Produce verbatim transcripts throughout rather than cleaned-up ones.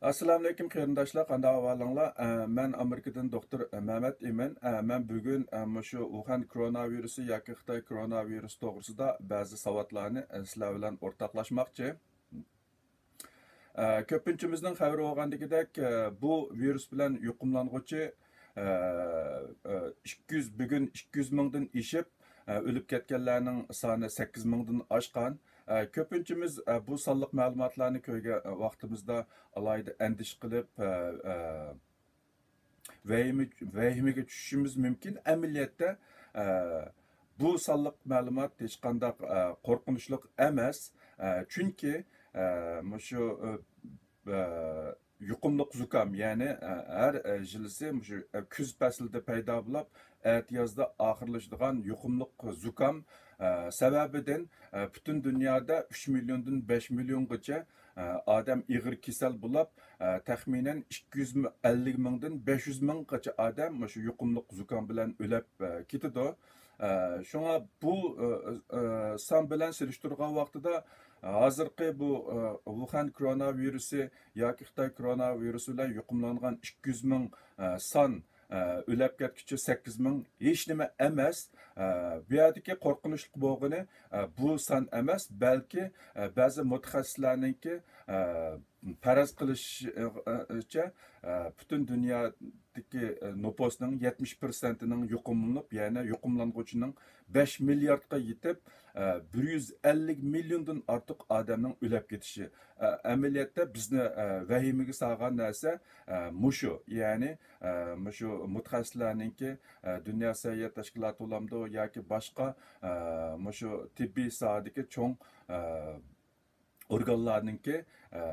ئەسسالامۇئەلەيكۇم قېرىنداشلار، قانداق ئەھۋالىڭلار؟ ئە، مەن ئامېرىكىدىن دوختۇر مەمەت ئىمىن. ئە، مەن بۈگۈن، ئە، مۇشۇ ۋۇخەن كوروناۋىرۇسى ياكى خىتاي كوروناۋىرۇسى توغرىسىدا بەزى ساۋاتلارنى، ئە، سىلەر بىلەن ئورتاقلاشماقچى. ئە، كۆپىنچىمىزنىڭ خەۋىرى بولغاندىكىدەك، ئە، بۇ ۋىرۇس بىلەن يۇقۇملانغۇچى، ئە، ئە، ئىككى يۈز، بۈگۈن ئىككى يۈز مىڭدىن ئېشىپ، ئە، ئۆلۈپ كەتكەنلەرنىڭ سانى سەككىز مىڭدىن ئاشقان. ئە، كۆپىنچىمىز، ئە، بۇ سانلىق مەلۇماتلارنى كۆرگەن، ئە، ۋاقتىمىزدا ئالاھىدە ئەندىشە قىلىپ، ئە، ئە، ۋەھىمە، ۋەھىمىگە چۈشۈشىمىز مۇمكىن. ئەمەلىيەتتە، ئە، بۇ سانلىق مەلۇمات ھېچقانداق، ئە، قورقۇنچلۇق ئەمەس. ئە، چۈنكى، ئە، مۇشۇ، ئە، ئە، يۇقۇملۇق زۇكام، يەنى، ئە، ھەر، ئە، يىلىسى مۇشۇ، ئە، كۈز پەسلىدە پەيدا بولۇپ، ئەتىيازدا ئاخىرلىشىدىغان يۇقۇملۇق زۇكام، ئە، سەۋەبىدىن، ئە، پۈتۈن دۇنيادا ئۈچ مىليوندىن بەش مىليونغىچە، ئە، ئادەم ئېغىر كېسەل بولاپ، ئە، تەخمىنەن ئىككى يۈز ئەللىك مىڭدىن بەش يۈز مىڭغىچە ئادەم مۇشۇ يۇقۇملۇق زۇكام بىلەن ئۆلۈپ، ئە، كېتىدۇ. ئە، شۇڭا بۇ، ئە، ئە، سان بىلەن سېلىشتۇرغان ۋاقتىدا، ھازىرقى بۇ، ئە، ۋۇخەن كوروناۋىرۇسى ياكى خىتاي كوروناۋىرۇسى بىلەن يۇقۇملانغان ئىككى يۈز مىڭ، ئە، سان، ئە، ئۆلۈپ كەتكۈچى سەككىز مىڭ ھېچنېمە ئەمەس. ئە، بۇ يەردىكى قورقۇنچلۇق بولغىنى، ئە، بۇ سان ئەمەس، بەلكى، ئە، بەزى مۇتەخەسسىسلەرنىڭكى، ئە، پەرەز قىلىشىچە، ئە، پۈتۈن دۇنيادىكى، ئە، نوپۇسنىڭ يەتمىش پىرسەنتىنىڭ يۇقۇملىنىپ، يەنى يۇقۇملانغۇچىنىڭ بەش مىلياردقا يېتىپ، ئە، بىر يۈز ئەللىك مىليوندىن ئارتۇق ئادەمنىڭ ئۆلۈپ كېتىشى. ئە، ئەمەلىيەتتە بىزنى، ئە، ۋەھىمىگە سالغان نەرسە، ئە، مۇشۇ. يەنى، ئە، مۇشۇ مۇتەخەسسىسلەرنىڭكى، ئە، دۇنيا سەھىيە تەشكىلاتى بولامدۇ ياكى باشقا، ئە، مۇشۇ تېببىي ساھەدىكى چوڭ، ئە، ئورگانلارنىڭكى، ئە،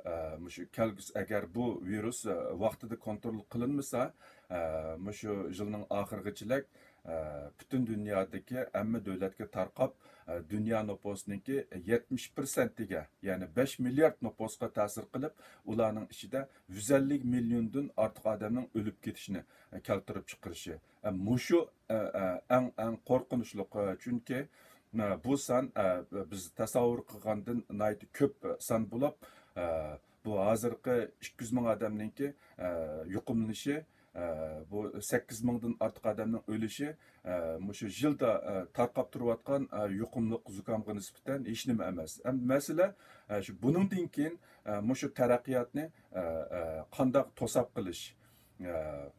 ئە، مۇشۇ كەلگۈسى، ئەگەر بۇ ۋىرۇس، ئە، ۋاقتىدا كونترول قىلىنمىسا، ئە، مۇشۇ يىلنىڭ ئاخىرىغىچىلىك، ئە، پۈتۈن دۇنيادىكى ھەممە دۆلەتكە تارقاپ، ئە، دۇنيا نوپۇسىنىڭكى يەتمىش پىرسەنتىگە، يەنى بەش مىليارد نوپۇسقا تەسىر قىلىپ، ئۇلارنىڭ ئىچىدە يۈز ئەللىك مىليوندىن ئارتۇق ئادەمنىڭ ئۆلۈپ كېتىشىنى، ئە، كەلتۈرۈپ چىقىرىشى. ئە، مۇشۇ، ئە، ئە، ئەڭ، ئەڭ قورقۇنچلۇق، ئە، چۈنكى، ئە، بۇ سان، ئە، بىز تەسەۋۋۇر قىلغاندىن ناھايىتى كۆپ سان بولۇپ، ئە، بۇ ھازىرقى ئىككى يۈز مىڭ ئادەمنىڭكى، ئە، يۇقۇملىنىشى، ئە، بۇ سەككىز مىڭدىن ئارتۇق ئادەمنىڭ ئۆلۈشى، ئە، مۇشۇ يىلدا، ئە، تارقاپ تۇرۇۋاتقان، ئە، يۇقۇملۇق زۇكامغا نىسبەتەن ھېچنېمە ئەمەس. ئەمدى مەسىلە، ئە، شۇ بۇنىڭدىن كېيىن، ئە، مۇشۇ تەرەققىياتنى، ئە، ئە، قانداق توساپ قېلىش، ئە،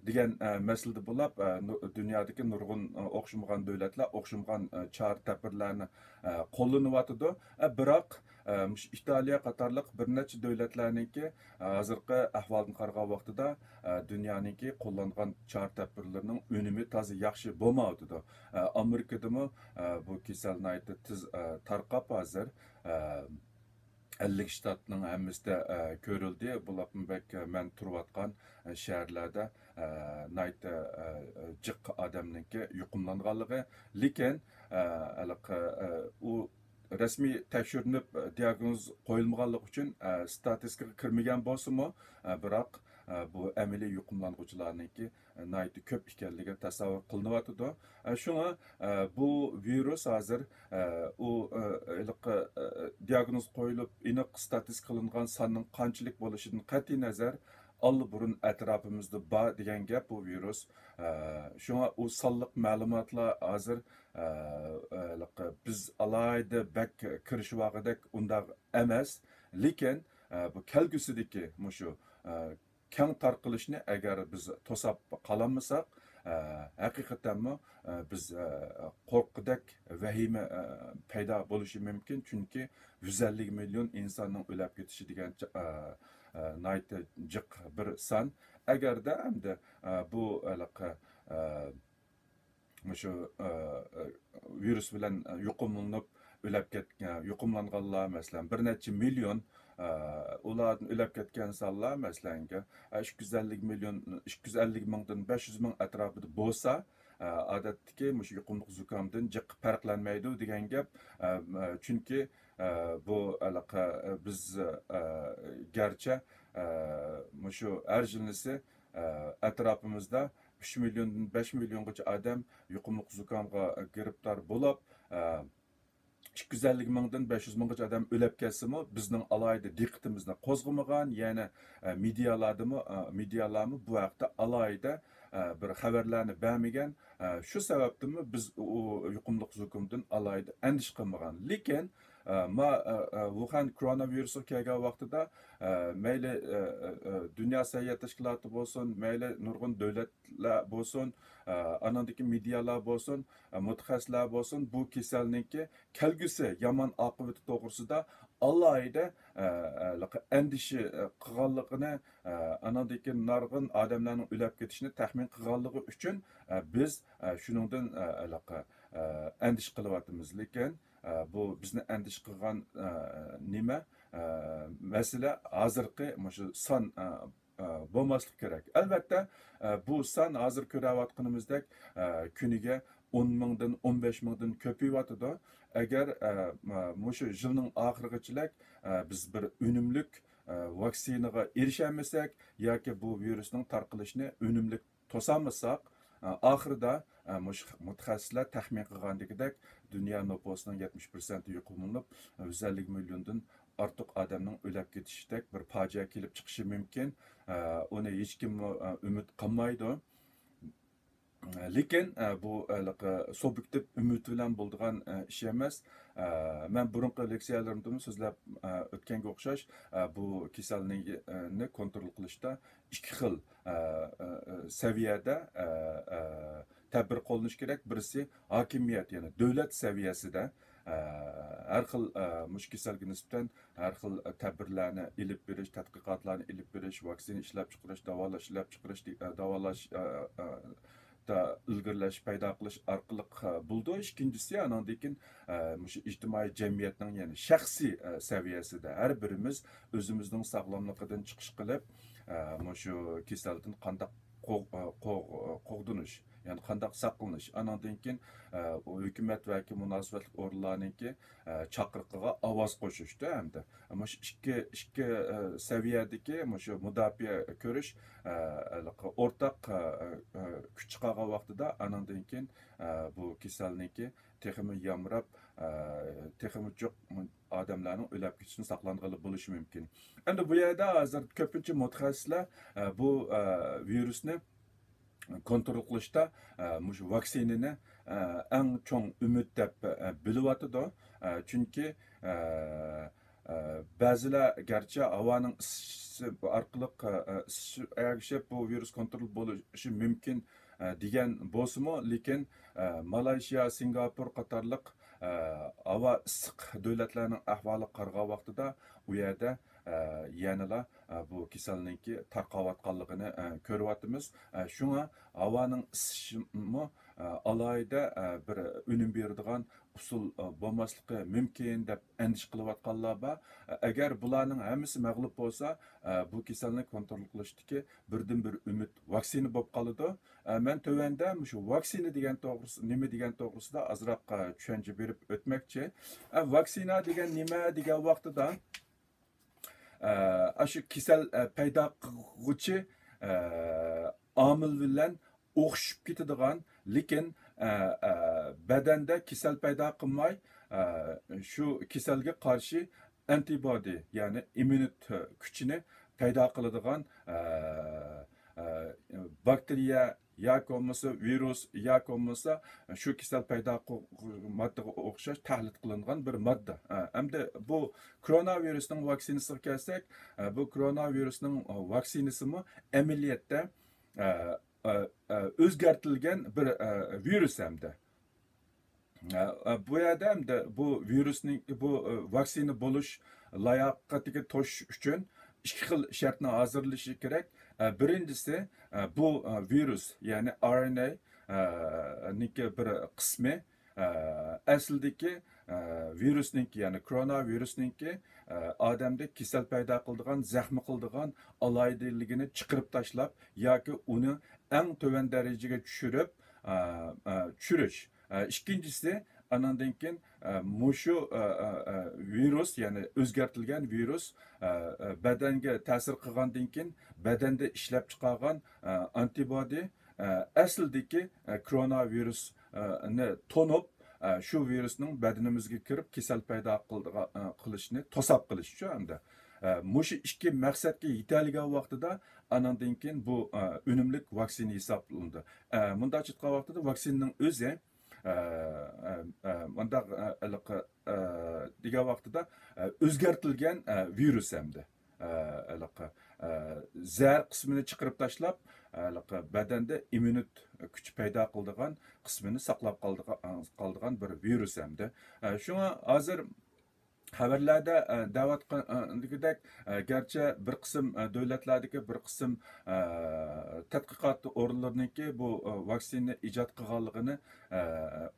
دېگەن، ئە، مەسىلىدە بولاپ، ئە، نۇ-، دۇنيادىكى نۇرغۇن، ئە، ئوخشىمىغان دۆلەتلەر ئوخشىمىغان، ئە، چارە تەدبىرلەرنى، ئە، قوللىنىۋاتىدۇ. ئە، بىراق، ئە، مۇشۇ ئىتالىيە قاتارلىق بىر نەچچە دۆلەتلەرنىڭكى، ئە، ھازىرقى ئەھۋالدىن قارىغان ۋاقتىدا، ئە، دۇنيانىڭكى قوللانغان چارە تەدبىرلىرىنىڭ ئۈنۈمى تازا ياخشى بولمايۋاتىدۇ. ئە، ئامېرىكىدىمۇ، ئە، بۇ كېسەل ناھايىتى تېز، ئە، تارقاپ ھازىر، ئە، ئەللىك شتاتنىڭ ھەممىسىدە، ئە، كۆرۈلدى. بۇلاپمۇ بەك، ئە، مەن تۇرۇۋاتقان، ئە، شەھەرلەردە، ئە، ناھايىتى، ئە، جىق ئادەمنىڭكى يۇقۇملانغانلىقى. لېكىن، ئە، ھېلىقى، ئە، ئۇ رەسمىي تەكشۈرۈنۈپ، ئە، دىياگنوز قويۇلمىغانلىقى ئۈچۈن، ئە، ستاتىستىكىغا كىرمىگەن بولسىمۇ، ئە، بىراق، ئە، بۇ ئەمەلىي يۇقۇملانغۇچىلارنىڭكى ناھايىتى كۆپ ئىكەنلىكى تەسەۋۋۇر قىلىنىۋاتىدۇ. ئە، شۇڭا، ئە، بۇ ۋىرۇس ھازىر، ئە، ئۇ، ئە، ھېلىقى، ئە، دىياگنوز قويۇلۇپ، ئېنىق ستاتىستىكا قىلىنغان ساننىڭ قانچىلىك بولۇشىدىن قەتئىينەزەر، ئاللىبۇرۇن ئەتراپىمىزدا بار دېگەن گەپ بۇ ۋىرۇس. ئە، شۇڭا ئۇ سانلىق مەلۇماتلار ھازىر، ئە، ھېلىقى بىز ئالاھىدە بەك كىرىشىۋالغۇدەك ئۇنداق ئەمەس. لېكىن، ئە، بۇ كەلگۈسىدىكى مۇشۇ، ئە، كەڭ تارقىلىشنى ئەگەر بىز توساپ قالالمىساق، ئە، ھەقىقەتەنمۇ، ئە، بىز، ئە، قورققۇدەك ۋەھىمە، ئە، پەيدا بولۇشى مۇمكىن، چۈنكى يۈز ئەللىك مىليون ئىنساننىڭ ئۆلۈپ كېتىشى دېگەن، ئە، ئە، ناھايىتى جىق بىر سان. ئەگەردە ئەمدى، ئە، بۇ ھېلىقى، ئە، مۇشۇ، ئە، ئە، ۋىرۇس بىلەن يۇقۇملىنىپ ئۆلۈپ كەتكەن، يۇقۇملانغانلار، مەسىلەن، بىر نەچچە مىليون، ئە، ئۇلاردىن ئۆلۈپ كەتكەن سانلار، مەسىلەن، ئە، ئىككى يۈز ئەللىك مىليون، ئىككى يۈز ئەللىك مىڭدىن بەش يۈز مىڭ ئەتراپىدا بولسا، ئە، ئادەتتىكى مۇشۇ يۇقۇملۇق زۇكامدىن جىق پەرقلەنمەيدۇ دېگەن گەپ. ئە، ئە، چۈنكى، ئە، بۇ ھېلىقى، ئە، بىز، ئە، گەرچە، ئە، مۇشۇ ھەر يىلنىسى، ئە، ئەتراپىمىزدا ئۈچ مىليوندىن بەش مىليونغىچە ئادەم يۇقۇملۇق زۇكامغا گىرىپتار بولۇپ، ئە، ئىككى يۈز ئەللىك مىڭدىن بەش يۈز مىڭغىچە ئادەم ئۆلۈپ كەتسىمۇ، بىزنىڭ ئالاھىدە دىققىتىمىزنى قوزغىمىغان، يەنى، ئە، مېدىيالاردىمۇ، ئە، مېدىيالارمۇ بۇ ھەقتە ئالاھىدە، ئە، بىر خەۋەرلەرنى بەرمىگەن. ئە، شۇ سەۋەبتىنمۇ بىز ئۇ يۇقۇملۇق زۇكۇمدىن ئالاھىدە ئەندىشە قىلمىغان. لېكىن، ئە، ما، ئە، ئە، ۋۇخەن كورونا ۋىرۇسىغا كەلگەن ۋاقتىدا، ئە، مەيلى، ئە، ئە، ئە، دۇنيا سەھىيە تەشكىلاتى بولسۇن، مەيلى نۇرغۇن دۆلەتلەر بولسۇن، ئە، ئانىڭدىكى مېدىيالار بولسۇن، ئە، مۇتەخەسسىسلەر بولسۇن، بۇ كېسەلنىڭكى كەلگۈسى يامان ئاقىۋىتى توغرىسىدا ئالاھىدە، ئە، ئە، ئەندىشە، ئە، قىلغانلىقىنى، ئە، ئانىڭدىن كېيىن نۇرغۇن ئادەملەرنىڭ ئۆلۈپ كېتىشىنى تەخمىن قىلغانلىقى ئۈچۈن، ئە، بىز، ئە، شۇنىڭدىن، ئە، ھېلىقى، ئە، ئەندىشە قىلىۋاتىمىز. لېكىن، ئە، بۇ بىزنى ئەندىشە قىلغان، ئە، نېمە، ئە، مەسىلە ھازىرقى مۇشۇ سان، ئە، ئە، بولماسلىقى كېرەك. ئەلۋەتتە، ئە، بۇ سان ھازىر كۆرۈۋاتقىنىمىزدەك، ئە، كۈنىگە ئون مىڭدىن، ئون بەش مىڭدىن كۆپىيىۋاتىدۇ. ئەگەر، ئە، مۇشۇ يىلنىڭ ئاخىرىغىچىلىك، ئە، بىز بىر ئۈنۈملۈك، ئە، ۋاكسىنىغا ئېرىشەلمىسەك ياكى بۇ ۋىرۇسنىڭ تارقىلىشىنى ئۈنۈملۈك توسالمىساق، ئە، ئاخىرىدا، ئە، مۇشۇ مۇتەخەسسىسلەر تەخمىن قىلغاندىكىدەك، دۇنيا نوپۇسىنىڭ يەتمىش پىرسەنتى يۇقۇملىنىپ، يۈز ئەللىك مىليوندىن ئارتۇق ئادەمنىڭ ئۆلۈپ كېتىشىدەك بىر پاجىئە كېلىپ چىقىشى مۇمكىن. ئە، ئۇنى ھېچكىممۇ، ئە، ئۈمىد قىلمايدۇ. لېكىن، ئە، بۇ، ھېلىقى سۇبيېكتىپ ئۈمىد بىلەن بولىدىغان، ئە، ئىش ئەمەس. ئە، مەن بۇرۇنقى لېكسىيەلىرىمدىمۇ سۆزلەپ، ئە، ئۆتكەنگە ئوخشاش، ئە، بۇ كېسەلنى، ئە، نى كونترول قىلىشتا ئىككى خىل، ئە، ئە، ئە، سەۋىيەدە، ئە، ئە، تەدبىر قوللىنىش كېرەك. بىرسى ھاكىمىيەت، يەنى دۆلەت سەۋىيەسىدە، ئە، ھەر خىل، ئە، مۇشۇ كېسەلگە نىسبەتەن ھەر خىل تەدبىرلەرنى ئېلىپ بېرىش، تەتقىقاتلارنى ئېلىپ بېرىش، ۋاكسىنا ئىشلەپ چىقىرىش، داۋالاش، ئىشلەپ چىقىرىش، داۋالاش، ئە، ئە، دا ئىلگىرىلەش پەيدا قىلىش ئارقىلىق، ئە، بولىدۇ. ئىككىنچىسى، ئانىڭدىن كېيىن، ئە، مۇشۇ ئىجتىمائىي جەمئىيەتنىڭ، يەنى شەخسىي، ئە، سەۋىيەسىدە ھەر بىرىمىز ئۆزىمىزنىڭ ساغلاملىقىدىن چىقىش قىلىپ، ئە، مۇشۇ كېسەلدىن قانداق قوغ-، ئە، قوغ-، ئە، قوغدىنىش، يەنى قانداق ساقلىنىش، ئانىڭدىن كېيىن، ئە، ھۆكۈمەت ۋە مۇناسىۋەتلىك ئورۇنلارنىڭكى، ئە، چاقىرىقىغا ئاۋاز قوشۇشتا ھەمدە مۇشۇ ئىككى، ئىككى، ئە، سەۋىيەدىكى مۇشۇ مۇداپىئە كۆرۈش، ئە، ئورتاق، ئە، ئە، كۈچ چىقارغان ۋاقتىدا ئانىڭدىن كېيىن، ئە، بۇ كېسەلنىڭكى تېخىمۇ يامراپ، ئە، تېخىمۇ جىق ئادەملەرنىڭ ئۆلۈپ كېتىشىدىن ساقلانغىلى بولۇشى مۇمكىن. ئەمدى بۇ يەردە ھازىر كۆپىنچە مۇتەخەسسىسلەر، ئە، بۇ، ئە، ۋىرۇسنى كونترول قىلىشتا، ئە، مۇشۇ ۋاكسىنىنى، ئە، ئەڭ چوڭ ئۈمىد دەپ، ئە، بىلىۋاتىدۇ. ئە، چۈنكى، ئە، ئە، بەزىلەر گەرچە ھاۋانىڭ ئىسسىشى ئارقىلىق، ئە، ئىسسىشىغا ئەگىشىپ بۇ ۋىرۇس كونترول بولۇشى مۇمكىن، ئە، دېگەن بولسىمۇ، لېكىن، ئە، مالايشىيا، سىنگاپور قاتارلىق، ئە، ھاۋا ئىسسىق دۆلەتلەرنىڭ ئەھۋالىغا قارىغان ۋاقتىدا ئۇ يەردە، ئە، يەنىلا، ئە، بۇ كېسەلنىڭكى تارقاۋاتقانلىقىنى، ئە، كۆرۈۋاتىمىز. ئە، شۇڭا ھاۋانىڭ ئىسسىشىمۇ، ئە، ئالاھىدە، ئە، بىر ئۈنۈم بېرىدىغان ئۇسۇل، ئە، بولماسلىقى مۇمكىن دەپ ئەندىشە قىلىۋاتقانلار بار. ئە، ئەگەر بۇلارنىڭ ھەممىسى مەغلۇپ بولسا، ئە، بۇ كېسەلنى كونترول قىلىشتىكى بىردىنبىر ئۈمىد ۋاكسىنا بولۇپ قالىدۇ. ئە، مەن تۆۋەندە مۇشۇ ۋاكسىنا دېگەن توغرىسى، نېمە دېگەن توغرىسىدا ئازراق، ئە، چۈشەنچە بېرىپ ئۆتمەكچى. ئە، ۋاكسىنا دېگەن نېمە دېگەن ۋاقتىدا، ئە، ئاشۇ كېسەل، ئە، پەيدا قىلغۇچى، ئە، ئامىل بىلەن ئوخشىشىپ كېتىدىغان، لېكىن، ئە، ئە، بەدەندە كېسەل پەيدا قىلماي، ئە، شۇ كېسەلگە قارشى ئەنتىبودى، يەنى ئىممۇنىت كۈچىنى پەيدا قىلىدىغان، ئە، ئە، باكتېرىيە ياكى بولمىسا ۋىرۇس ياكى بولمىسا شۇ كېسەل پەيدا قىل-، ماددىغا ئوخشاش تەھلىل قىلىنغان بىر ماددا. ئە، ئەمدى بۇ كورونا ۋىرۇسنىڭ ۋاكسىنىسىغا كەلسەك، ئە، بۇ كورونا ۋىرۇسنىڭ ۋاكسىنىسىمۇ ئەمەلىيەتتە، ئە، ئە، ئە، ئۆزگەرتىلگەن بىر، ئە، ۋىرۇس ھەمدە. ئە، ئە، بۇ يەردە ھەمدە بۇ ۋىرۇسنىڭ، بۇ، ئە، ۋاكسىنا بولۇش لاياقىتىگە توشۇش ئۈچۈن ئىككى خىل شەرتنىڭ ھازىرلىشى كېرەك. ئە، بىرىنچىسى، ئە، بۇ، ئە، ۋىرۇس، يەنى ئار ئېن ئەي، ئە، نىڭكى بىر قىسمى، ئە، ئەسلىدىكى، ئە، ۋىرۇسنىڭكى، يەنى كورونا ۋىرۇسنىڭكى، ئە، ئادەمدە كېسەل پەيدا قىلىدىغان، زەخمى قىلىدىغان ئالاھىدىلىكىنى چىقىرىپ تاشلاپ ياكى ئۇنى ئەڭ تۆۋەن دەرىجىگە چۈشۈرۈپ، ئە، ئە، چۈشۈرۈش. ئە، ئىككىنچىسى، ئانىڭدىن كېيىن، ئە، مۇشۇ، ئە، ئە، ئە، ۋىرۇس، يەنى ئۆزگەرتىلگەن ۋىرۇس، ئە، ئە، بەدەنگە تەسىر قىلغاندىن كېيىن، بەدەندە ئىشلەپ چىقارغان، ئە، ئانتىبودى، ئە، ئەسلىدىكى، ئە، كورونا ۋىرۇس، ئە، نى تونۇپ، ئە، شۇ ۋىرۇسنىڭ بەدىنىمىزگە كىرىپ كېسەل پەيدا قىلىدىغان، ئە، قىلىشنى توساپ قېلىش شۇ ئەمدى. ئە، مۇشۇ ئىككى مەقسەتكە يېتەلىگەن ۋاقتىدا ئانىڭدىن كېيىن بۇ، ئە، ئۈنۈملۈك ۋاكسىنا ھېسابلىنىدۇ. ئە، مۇنداقچە ئېيتقان ۋاقتىدا ۋاكسىنىنىڭ ئۆزى، ئە، ئە، ئە، مۇنداق، ئە، ھېلىقى، ئە، دېگەن ۋاقتىدا، ئە، ئۆزگەرتىلگەن، ئە، ۋىرۇس ئەمدى. ئە، ھېلىقى، ئە، زەھەر قىسمىنى چىقىرىپ تاشلاپ، ھېلىقى بەدەندە ئىممۇنىت كۈچى پەيدا قىلىدىغان قىسمىنى ساقلاپ قالىدىغان، قالىدىغان بىر ۋىرۇس ئەمدى. ئە، شۇڭا ھازىر خەۋەرلەردە، ئە، دەۋاتقاندىكىدەك، ئە، گەرچە بىر قىسىم، ئە، دۆلەتلەردىكى بىر قىسىم، ئە، تەتقىقات ئورۇنلىرىنىڭكى بۇ، ئە، ۋاكسىنا ئىجاد قىلغانلىقىنى، ئە،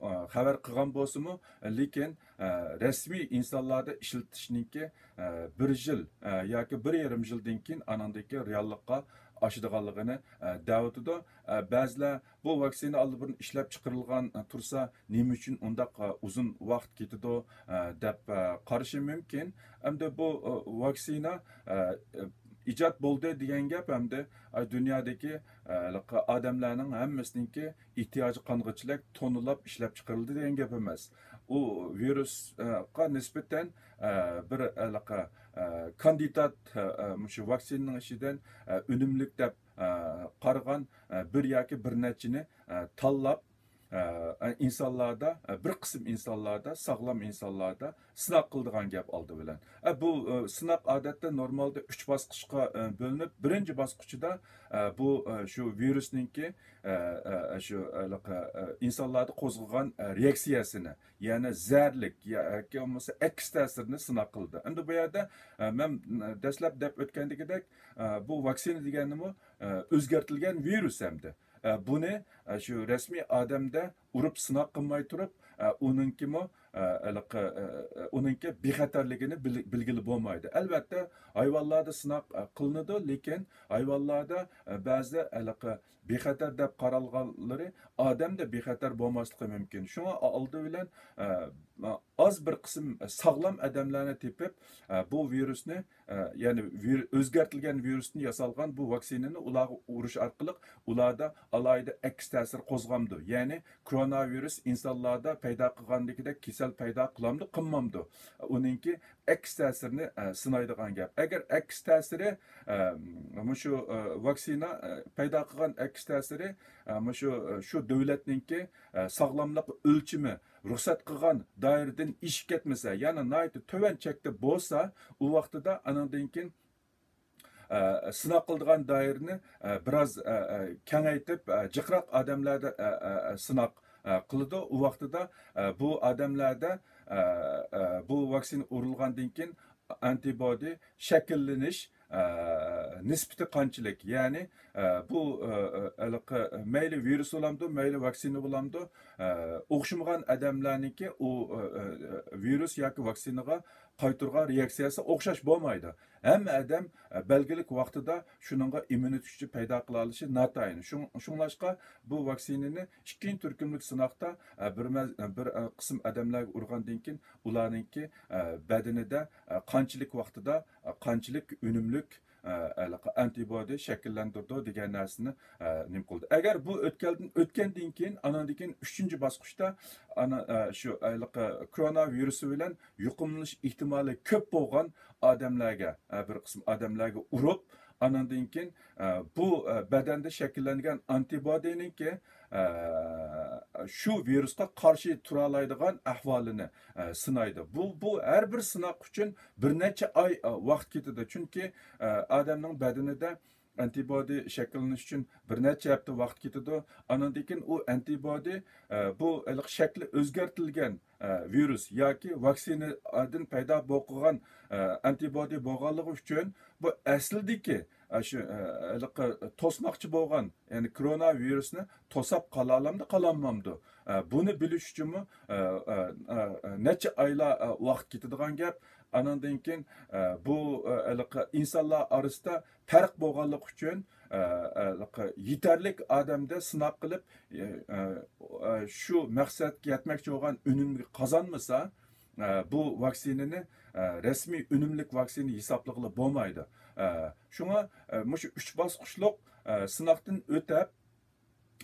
ئە، خەۋەر قىلغان بولسىمۇ، لېكىن، ئە، رەسمىي ئىنسانلاردا ئىشلىتىشنىڭكى، ئە، بىر يىل، ئە، ياكى بىر يېرىم يىلدىن كېيىن ئانىڭدىكى رېئاللىققا ئاشىدىغانلىقىنى، ئە، دەۋېتىدۇ. ئە، بەزىلەر بۇ ۋاكسىنا ئاللىبۇرۇن ئىشلەپ چىقىرىلغان، ئە، تۇرسا، نېمە ئۈچۈن ئۇنداق، ئە، ئۇزۇن ۋاقىت كېتىدۇ، ئە، دەپ، ئە، قارىشى مۇمكىن. ئەمدى بۇ، ئە، ۋاكسىنا، ئە، ئىجاد بولدى دېگەن گەپ ئەمدى، ئە، دۇنيادىكى، ئە، ھېلىقى ئادەملەرنىڭ ھەممىسىنىڭكى ئېھتىياجى قانغۇچىلىك توننىلاپ ئىشلەپ چىقىرىلدى دېگەن گەپ ئەمەس. ئۇ ۋىرۇسقا نىسبەتەن، ئە، بىر ھېلىقى، ئە، كاندىدات، ئە، ئە، مۇشۇ ۋاكسىنىنىڭ ئىچىدىن، ئە، ئۈنۈملۈك دەپ، ئە، قارىغان، ئە، بىر ياكى بىر نەچچىنى، ئە، تاللاپ، ئە، ئىنسانلاردا، ئە، بىر قىسىم ئىنسانلاردا، ساغلام ئىنسانلاردا سىناق قىلىدىغان گەپ ئالدى بىلەن. ئە، بۇ، ئە، سىناق ئادەتتە نورمالدا ئۈچ باسقۇچقا، ئە، بۆلۈنۈپ، بىرىنچى باسقۇچىدا، ئە، بۇ، ئە، شۇ ۋىرۇسنىڭكى، ئە، ئە، شۇ، ئە، ئە، ئىنسانلاردا قوزغىغان، ئە، رېئاكسىيەسىنى، يەنى زەھەرلىك ياكى بولمىسا ئەكس تەسىرىنى سىناق قىلدى. ئەمدى بۇ يەردە، ئە، مەن، ئە، دەسلەپ دەپ ئۆتكەندىكىدەك، ئە، بۇ ۋاكسىنا دېگەننىمۇ، ئە، ئۆزگەرتىلگەن ۋىرۇس ئەمدى. ئە، بۇنى، ئە، شۇ رەسمىي ئادەمدە ئۇرۇپ سىناق قىلماي تۇرۇپ، ئە، ئۇنىڭكىمۇ، ئە، ھېلىقى، ئە، ئە، ئۇنىڭكى بىخەتەرلىكىنى بىل-، بىلگىلى بولمايدۇ. ئەلۋەتتە، ھايۋانلاردا سىناق، ئە، قىلىنىدۇ، لېكىن ھايۋانلاردا، ئە، بەزىدە ھېلىقى بىخەتەر دەپ قارالغانلىرى ئادەمدە بىخەتەر بولماسلىقى مۇمكىن. شۇڭا ئالدى بىلەن، ئە، ئاز بىر قىسىم ساغلام ئادەملەرنى تېپىپ، ئە، بۇ ۋىرۇسنى، ئە، يەنى ۋىر-، ئۆزگەرتىلگەن ۋىرۇستىن ياسالغان بۇ ۋاكسىنىنى ئۇلارغا ئۇرۇش ئارقىلىق ئۇلاردا ئالاھىدە ئەكس تەسىر قوزغامدۇ. يەنى كورونا ۋىرۇس ئىنسانلاردا پەيدا قىلغاندىكىدەك كېسەل پەيدا قىلامدۇ، قىلمامدۇ؟ ئۇنىڭكى ئەكس تەسىرىنى، ئە، سىنايدىغان گەپ. ئەگەر ئەكس تەسىرى، ئە، مۇشۇ، ئە، ۋاكسىنا، ئە، پەيدا قىلغان ئەكس تەسىرى، ئە، مۇشۇ، ئە، شۇ دۆلەتنىڭكى، ئە، ساغلاملىق ئۆلچىمى رۇخسەت قىلغان دائىرىدىن ئېشىپ كەتمىسە، يەنى ناھايىتى تۆۋەن چەكتە بولسا، ئۇ ۋاقتىدا ئانىڭدىن كېيىن، ئە، سىناق قىلىدىغان دائىرىنى، ئە، بىراز، ئە، ئە، كېڭەيتىپ، ئە، جىقراق ئادەملەردە، ئە، ئە، ئە، سىناق، ئە، قىلىدۇ. ئۇ ۋاقتىدا، ئە، بۇ ئادەملەردە، ئە، ئە، بۇ ۋاكسىنا ئۇرۇلغاندىن كېيىن ئانتىبودى شەكىللىنىش، ئە، نىسبىتى قانچىلىك؟ يەنى، ئە، بۇ، ئە، ئە، ھېلىقى مەيلى ۋىرۇس بولامدۇ، مەيلى ۋاكسىنا بولامدۇ، ئە، ئوخشىمىغان ئادەملەرنىڭكى ئۇ، ئە، ئە، ۋىرۇس ياكى ۋاكسىنىغا قايتۇرغان رېئاكسىيەسى ئوخشاش بولمايدۇ. ھەممە ئادەم، ئە، بەلگىلىك ۋاقتىدا شۇنىڭغا ئىممۇنىتېت كۈچى پەيدا قىلالىشى ناتايىن. شۇڭ-، شۇڭلاشقا بۇ ۋاكسىنىنى ئىككىنچى تۈركۈملۈك سىناقتا، ئە، بىر مەز-، بىر، ئە، قىسىم ئادەملەرگە ئۇرغاندىن كېيىن ئۇلارنىڭكى، ئە، بەدىنىدە، ئە، قانچىلىك ۋاقتىدا، ئە، قانچىلىك ئۈنۈملۈك، ئە، ھېلىقى ئانتىبودى شەكىللەندۈرىدۇ دېگەن نەرسىنى، ئە، نېمە قىلدى. ئەگەر بۇ ئۆتكەلدىن، ئۆتكەندىن كېيىن، ئانىڭدىن كېيىن ئۈچىنچى باسقۇچتا ئانا، ئە، شۇ ھېلىقى كورونا ۋىرۇسى بىلەن يۇقۇملىنىش ئېھتىمالى كۆپ بولغان ئادەملەرگە، ئە، بىر قىسىم ئادەملەرگە ئۇرۇپ، ئانىڭدىن كېيىن، ئە، بۇ، ئە، بەدەندە شەكىللەنگەن ئانتىبودىنىڭكى، ئە، شۇ ۋىرۇسقا قارشى تۇرالايدىغان ئەھۋالىنى، ئە، سىنايدۇ. بۇ، بۇ ھەر بىر سىناق ئۈچۈن بىر نەچچە ئاي، ئە، ۋاقىت كېتىدۇ. چۈنكى، ئە، ئادەمنىڭ بەدىنىدە ئانتىبودى شەكىللىنىش ئۈچۈن بىر نەچچە ھەپتە ۋاقىت كېتىدۇ. ئانىڭدىن كېيىن ئۇ ئانتىبودى، ئە، بۇ ھېلىقى شەكلى ئۆزگەرتىلگەن، ئە، ۋىرۇس ياكى ۋاكسىنادىن پەيدا بولغان، ئە، ئانتىبودى بولغانلىقى ئۈچۈن بۇ ئەسلىدىكى، ئە، شۇ، ئە، ھېلىقى توسماقچى بولغان، يەنى كورونا ۋىرۇسنى توساپ قالالامدۇ، قالالمامدۇ؟ ئە، بۇنى بىلىش ئۈچۈنمۇ، ئە، ئە، ئە، نەچچە ئايلار، ئە، ۋاقىت كېتىدىغان گەپ. ئانىڭدىن كېيىن، ئە، بۇ، ئە، ھېلىقى ئىنسانلار ئارىسىدا پەرق بولغانلىقى ئۈچۈن، ئە، ئە، ھېلىقى يېتەرلىك ئادەمدە سىناق قىلىپ، ئە، ئە، ئە، شۇ مەقسەتكە يەتمەكچى بولغان ئۈنۈمنى قازانمىسا، ئە، بۇ ۋاكسىنىنى، ئە، رەسمىي ئۈنۈملۈك ۋاكسىنا ھېسابلىغىلى بولمايدۇ. ئە، شۇڭا، ئە، مۇشۇ ئۈچ باسقۇچلۇق، ئە، سىناقتىن ئۆتەپ،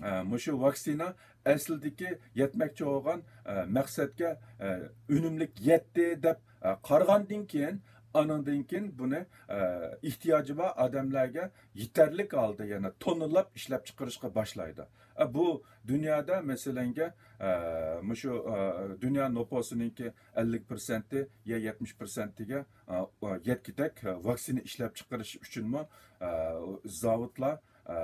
ئە، مۇشۇ ۋاكسىنا ئەسلىدىكى يەتمەكچى بولغان، ئە، مەقسەتكە، ئە، ئۈنۈملۈك يەتتى دەپ، ئە، قارىغاندىن كېيىن، ئانىڭدىن كېيىن بۇنى، ئە، ئېھتىياجى بار ئادەملەرگە يېتەرلىك ھالدا يەنە توننىلاپ ئىشلەپچىقىرىشقا باشلايدۇ. ئە، بۇ دۇنيادا، مەسىلەنگە، ئە، مۇشۇ، ئە، دۇنيا نوپۇسىنىڭكى ئەللىك پىرسەنتى يا يەتمىش پىرسەنتىگە، ئە، يەتكۈدەك ۋاكسىنا ئىشلەپچىقىرىش ئۈچۈنمۇ، ئە، زاۋۇتلار ئە،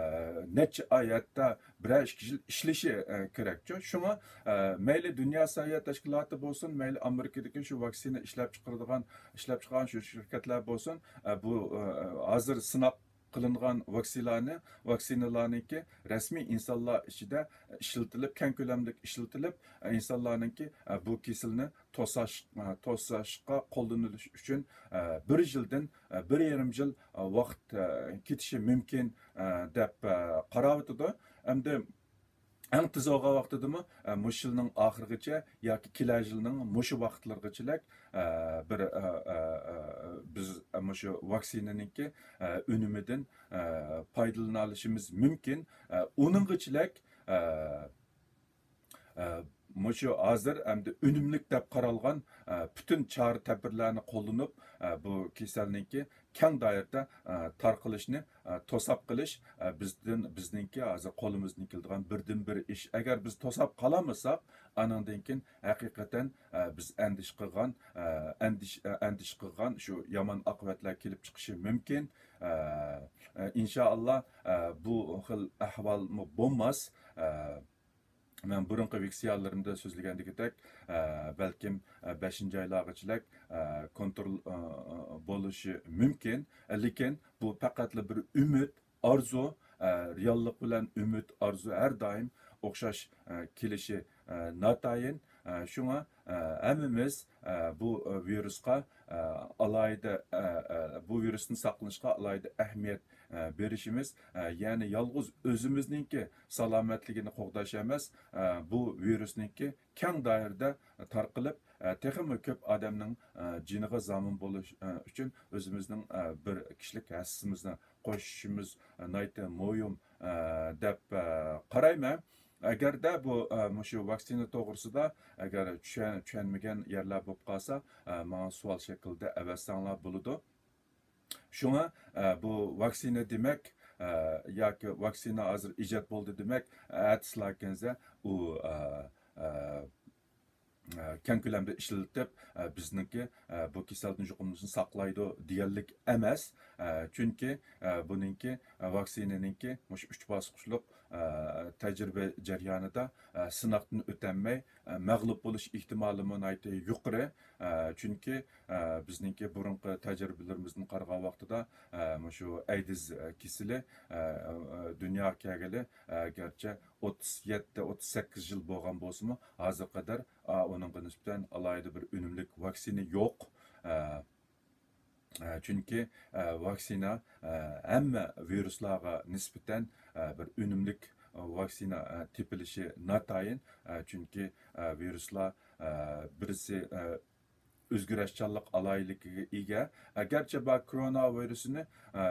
نەچچە ئاي، ھەتتا بىرەر ئىككى يىل ئىشلىشى، ئە، كېرەكچۇ. شۇڭا، ئە، مەيلى دۇنيا ساھە تەشكىلاتى بولسۇن، مەيلى ئامېرىكىدىكى شۇ ۋاكسىنا ئىشلەپچىقىرىدىغان، ئىشلەپچىقارغان شۇ شىركەتلەر بولسۇن، ئە، بۇ، ئە، ھازىر سىناق قىلىنغان ۋاكسىنالارنى، ۋاكسىنالارنىڭكى رەسمىي ئىنسانلار ئىچىدە ئىشلىتىلىپ، كەڭ كۆلەملىك ئىشلىتىلىپ، ئە، ئىنسانلارنىڭكى، ئە، بۇ كېسىلنى توساش، ئە، توساشقا قوللىنىلىش ئۈچۈن، ئە، بىر يىلدىن، ئە، بىر يېرىم يىل، ئە، ۋاقىت، ئە، كېتىشى مۇمكىن، ئە، دەپ، ئە، قاراۋاتىدۇ. ئەمدى ئەڭ تېز بولغان ۋاقتىدىمۇ، ئە، مۇشۇ يىلنىڭ ئاخىرىغىچە ياكى كېلەر يىلنىڭ مۇشۇ ۋاقىتلىرىغىچىلىك، ئە، بىر، ئە، ئە، ئە، بىز، ئە، مۇشۇ ۋاكسىنىنىڭكى، ئە، ئۈنۈمىدىن، ئە، پايدىلىنالىشىمىز مۇمكىن. ئە، ئۇنىڭغىچىلىك، ئە، ئە، مۇشۇ ھازىر ئەمدى ئۈنۈملۈك دەپ قارالغان، ئە، پۈتۈن چارە تەدبىرلەرنى قوللىنىپ، ئە، بۇ كېسەلنىڭكى كەڭ دائىرىدە، ئە، تارقىلىشنى، ئە، توساپ قېلىش، ئە، بىزدىن، بىزنىڭكى ھازىر قولىمىزدىن كېلىدىغان بىردىنبىر ئىش. ئەگەر بىز توساپ قالالمىساق، ئانىڭدىن كېيىن ھەقىقەتەن، ئە، بىز ئەندىشە قىلغان، ئە، ئەندىش-، ئە، ئەندىشە قىلغان شۇ يامان ئاقىۋەتلەر كېلىپ چىقىشى مۇمكىن. ئە، ئە، ئىنشائاللا، ئە، بۇ خىل ئەھۋالمۇ بولماس. ئە، مەن بۇرۇنقى ۋىكسىيالىرىمدا سۆزلىگەندىكىدەك، ئە، بەلكىم، ئە، بەشىنچى ئايلارغىچىلىك، ئە، كونترول، ئە، ئە، بولۇشى مۇمكىن. ئە، لېكىن بۇ پەقەتلا بىر ئۈمىد، ئارزۇ، ئە، رېئاللىق بىلەن ئۈمىد، ئارزۇ ھەر دائىم ئوخشاش، ئە، كېلىشى، ئە، ناتايىن. ئە، شۇڭا، ئە، ھەممىمىز، ئە، بۇ، ئە، ۋىرۇسقا، ئە، ئالاھىدە، ئە، ئە، بۇ ۋىرۇستىن ساقلىنىشقا ئالاھىدە ئەھمىيەت، ئە، بېرىشىمىز، ئە، يەنى يالغۇز ئۆزىمىزنىڭكى سالامەتلىكىنى قوغداش ئەمەس، ئە، بۇ ۋىرۇسنىڭكى كەڭ دائىرىدە تارقىلىپ، ئە، تېخىمۇ كۆپ ئادەمنىڭ، ئە، جېنىغا زامىن بولۇش، ئە، ئۈچۈن ئۆزىمىزنىڭ، ئە، بىر كىشىلىك ھەسسىمىزنى قوشۇشىمىز، ئە، ناھايىتى مۇھىم، ئە، دەپ، ئە، قارايمەن. ئەگەردە بۇ، ئە، مۇشۇ ۋاكسىنا توغرىسىدا ئەگەر چۈشەن-، چۈشەنمىگەن يەرلەر بولۇپ قالسا، ئە، ماڭا سوئال شەكلىدە ئەۋەتسەڭلار بولىدۇ. شۇڭا، ئە، بۇ ۋاكسىنا دېمەك، ئە، ياكى ۋاكسىنا ھازىر ئىجاد بولدى دېمەك، ئەتىسىلا كەلسە ئۇ، ئە، ئە، ئە، كەڭ كۆلەمدە ئىشلىتىپ، ئە، بىزنىڭكى، ئە، بۇ كېسەلدىن يۇقۇملىنىشنى ساقلايدۇ دېگەنلىك ئەمەس. ئە، چۈنكى، ئە، بۇنىڭكى، ئە، ۋاكسىنىنىڭكى مۇشۇ ئۈچ باسقۇچلۇق، ئە، تەجرىبە جەريانىدا، ئە، سىناقتىن ئۆتەلمەي، ئە، مەغلۇپ بولۇش ئېھتىمالىمۇ ناھايىتى يۇقىرى. ئە، چۈنكى، ئە، بىزنىڭكى بۇرۇنقى تەجرىبىلىرىمىزدىن قارىغان ۋاقتىدا، ئە، مۇشۇ ئەيدىز، ئە، كېسىلى، ئە، ئە، دۇنياغا كەلگىلى، ئە، گەرچە ئوتتۇز يەتتە، ئوتتۇز سەككىز يىل بولغان بولسىمۇ، ھازىرغا قەدەر، ئا، ئۇنىڭغا نىسبەتەن ئالاھىدە بىر ئۈنۈملۈك ۋاكسىنا يوق. ئە، ئە، چۈنكى، ئە، ۋاكسىنا، ئە، ھەممە ۋىرۇسلارغا نىسبەتەن، ئە، بىر ئۈنۈملۈك، ئە، ۋاكسىنا، ئە، تېپىلىشى ناتايىن. ئە، چۈنكى، ئە، ۋىرۇسلار، ئە، بىرسى، ئە، ئۆزگىرىشچانلىق ئالاھىدىلىكىگە ئىگە. ئەگەرچە بۇ كورونا ۋىرۇسىنى، ئە،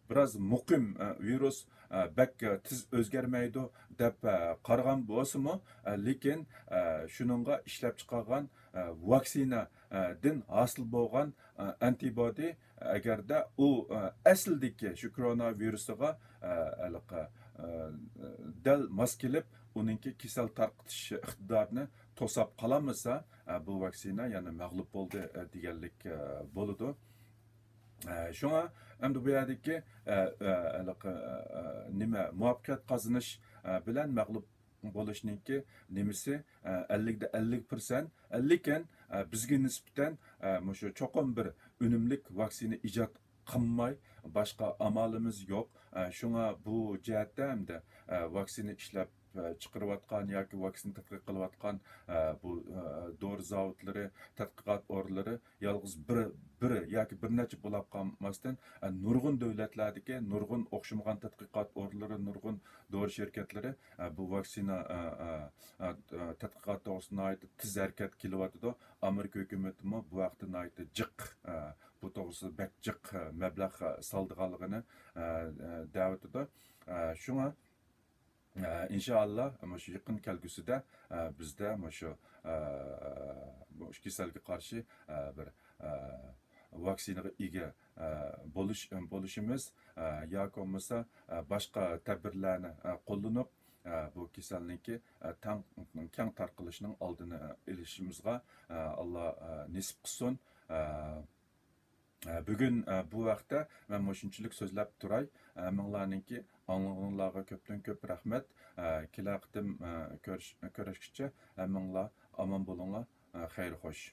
بىراز مۇقىم، ئە، ۋىرۇس، ئە، بەك، ئە، تېز ئۆزگەرمەيدۇ دەپ، ئە، قارىغان بولسىمۇ، ئە، لېكىن، ئە، شۇنىڭغا ئىشلەپچىقارغان، ئە، ۋاكسىنا، ئە، دىن ھاسىل بولغان، ئە، ئەنتىبودى، ئەگەردە ئۇ، ئە، ئەسلىدىكى شۇ كورونا ۋىرۇسىغا، ئە، ھېلىقى، ئە، دەل ماس كېلىپ، ئۇنىڭكى كېسەل تارقىتىش ئىقتىدارىنى توساپ قالالمىسا، ئە، بۇ ۋاكسىنا يەنە مەغلۇپ بولدى، ئە، دېگەنلىك، ئە، بولىدۇ. ئە، شۇڭا ئەمدى بۇ يەردىكى، ئە، ئە، ھېلىقى، ئە، نېمە، مۇۋەپپەقىيەت قازىنىش، ئە، بىلەن مەغلۇپ بولۇشنىڭكى نېمىسى، ئە، ئەللىكتە ئەللىك پىرسەنت. لېكىن، ئە، بىزگە نىسبەتەن، ئە، مۇشۇ چوقۇم بىر ئۈنۈملۈك ۋاكسىنا ئىجاد قىلماي باشقا ئامالىمىز يوق. ئە، شۇڭا بۇ جەھەتتە ئەمدى، ئە، ۋاكسىنا ئىشلەپ، ئە، چىقىرىۋاتقان ياكى ۋاكسىنا تەتقىق قىلىۋاتقان، ئە، بۇ، ئە، دورا زاۋۇتلىرى، تەتقىقات ئورۇنلىرى يالغۇز بىر، بىر ياكى بىر نەچچە بولاپ قالماستىن، ئە، نۇرغۇن دۆلەتلەردىكى نۇرغۇن ئوخشىمىغان تەتقىقات ئورۇنلىرى، نۇرغۇن دورا شىركەتلىرى، ئە، بۇ ۋاكسىنا، ئە، ئە، ئە، ئە، تەتقىقات توغرىسىدا ناھايىتى تېز ھەرىكەت قىلىۋاتىدۇ. ئامېرىكا ھۆكۈمىتىمۇ بۇ ھەقتە ناھايىتى جىق، ئە، بۇ توغرىسىدا بەك جىق، ئە، مەبلەغ، ئە، سالىدىغانلىقىنى، ئە، ئە، دەۋاتىدۇ. ئە، شۇڭا، ئىنشائاللا مۇشۇ يېقىن كەلگۈسىدە بىزدە مۇشۇ بۇ كېسەلگە قارشى بىر ۋاكسىنىغا ئىگە بولۇش، بولۇشىمىز ياكى بولمىسا باشقا تەدبىرلەرنى قوللىنىپ بۇ كېسەلنىڭكى تەڭ، كەڭ تارقىلىشىنىڭ ئالدىنى ئېلىشىمىزغا ئاللا نېسىپ قىلسۇن. بۈگۈن بۇ ۋاقىتتا مەن مۇشۇنچىلىك سۆزلەپ تۇراي. ھەممىڭلارنىڭكى ئاڭلىغىنىڭلارغا كۆپتىن كۆپ رەھمەت. كېلەر قېتىم كۆرۈش-، كۆرۈشكىچە ھەممىڭلار ئامان بولۇڭلار. خەير خوش.